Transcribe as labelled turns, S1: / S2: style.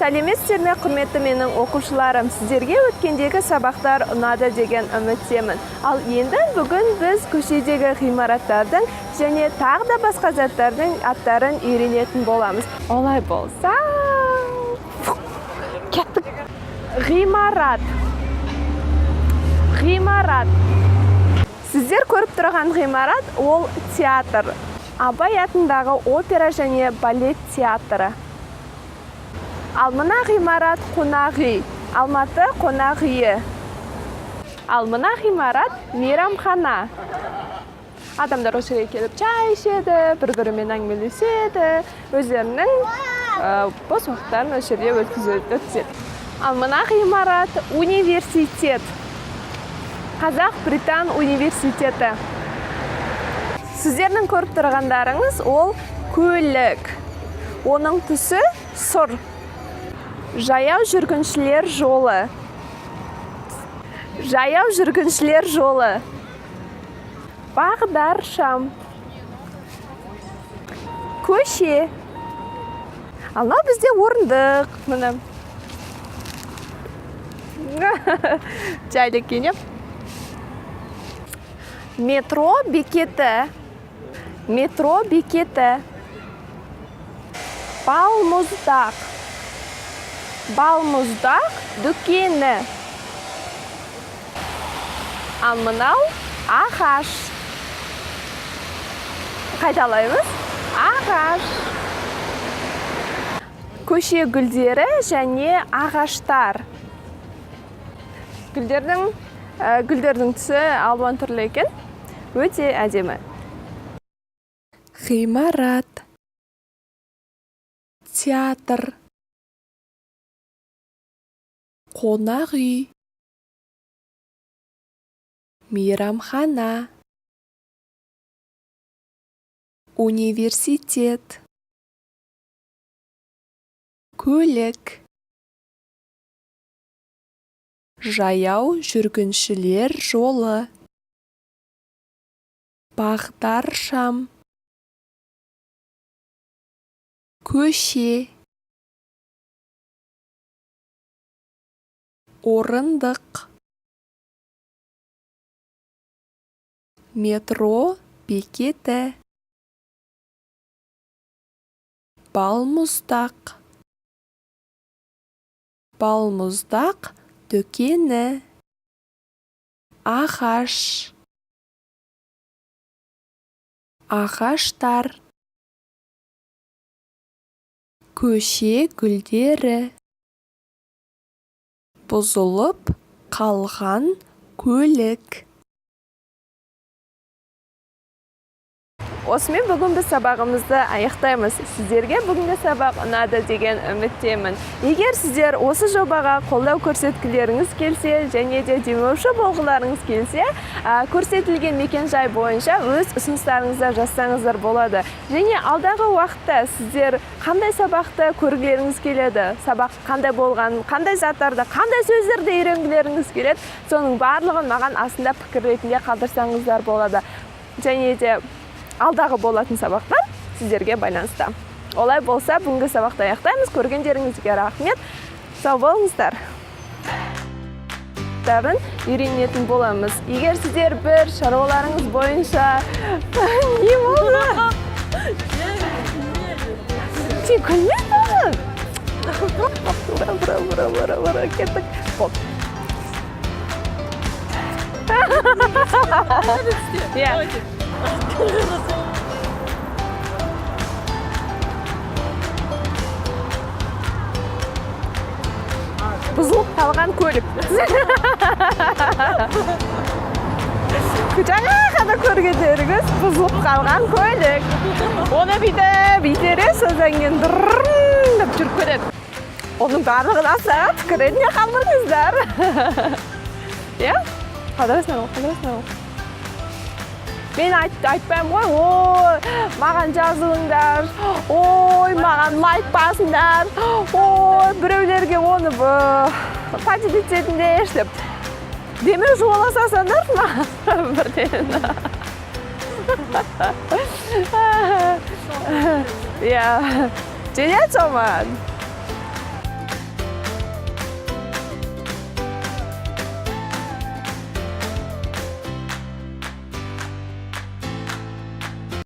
S1: Сәлеметсіздер ме, құрметті менің оқушыларым! Сіздерге өткендегі сабақтар ұнады деген үміттемін. Ал енді бүгін біз көшедегі ғимараттардың және тағы да басқа заттардың аттарын үйренетін боламыз. Олай болса, кеттік. Ғимарат. Ғимарат. Сіздер көріп тұрған ғимарат ол театр. Абай атындағы опера және балет театры. Ал мына ғимарат қонақ үй. Алматы қонақ үйі. Ал мына ғимарат мейрамхана. Адамдар осы жерге келіп чай ішеді, бір-бірімен әңгімелеседі, өздерінің бос уақыттарын осы жерде өткізеді. Ал мына ғимарат университет. Қазақ-Британ университеті. Сіздердің көріп тұрғандарыңыз ол көлік. Оның түсі сұр. Жаяу жүргіншілер жолы. Жаяу жүргіншілер жолы. Бағдаршам. Көше. Ал мынау бізде орындық. Міне. Жайлы екен, иә? Метро бекеті. Метро бекеті. Балмұздақ. Балмұздақ дүкені. Ал мынау ағаш. Қайталаймыз. Ағаш. Көше гүлдері және ағаштар. Гүлдердің түсі алуан түрлі екен. Өте әдемі.
S2: Ғимарат. Театр. Қонақ үй. Мейрамхана. Университет. Көлік. Жаяу жүргіншілер жолы. Бағдаршам. Көше. Орындық. Метро бекеті. Балмұздақ. Балмұздақ дүкені. Ағаш. Ағаштар. Көше гүлдері. Бұзылып қалған көлік.
S1: Осымен бүгін біз сабағымызды аяқтаймыз. Сіздерге бүгінгі сабақ ұнады деген үміттемін. Егер сіздер осы жобаға қолдау көрсеткілеріңіз келсе және де демеуші болғыларыңыз келсе, көрсетілген мекенжай бойынша өз ұсыныстарыңызды жазсаңыздар болады. Және алдағы уақытта сіздер қандай сабақты көргілеріңіз келеді, сабақ қандай болғанын, қандай заттарды, қандай сөздерді үйренгілеріңіз келеді, соның барлығын маған астында пікір ретінде қалдырсаңыздар болады. Және де алдағы болатын сабақтар сіздерге байланысты. Олай болса, бүгінгі сабақты аяқтаймыз. Көргендеріңізге рахмет. Сау болыңыздар. Тарын үйренетін боламыз. Егер сіздер бір шаруаларыңыз бойынша не болды? Сен күлме маған. Бұра, бұра, бұра, бұра, кеттік. Болды. Иә. Бұзылып қалған көлік. Жаңа ғана көргендеріңіз бұзылып қалған көлік. Оны бүйтіп итере, содан кейін дұррррр деп жүріп кетеді. Оның барлығын аса пікір ретінде қалдырыңыздар. Иә? Қалдырасыңдар ғой, қалдырасыңдар ғой. Мен айтпаймын ғой, ой, маған жазылыңдар, ой, маған лайк басыңдар, ой, біреулерге оны поделить етіңдерші деп. Демеуші бола салсаңдар маған бірден. Иә, жетеді сол маған.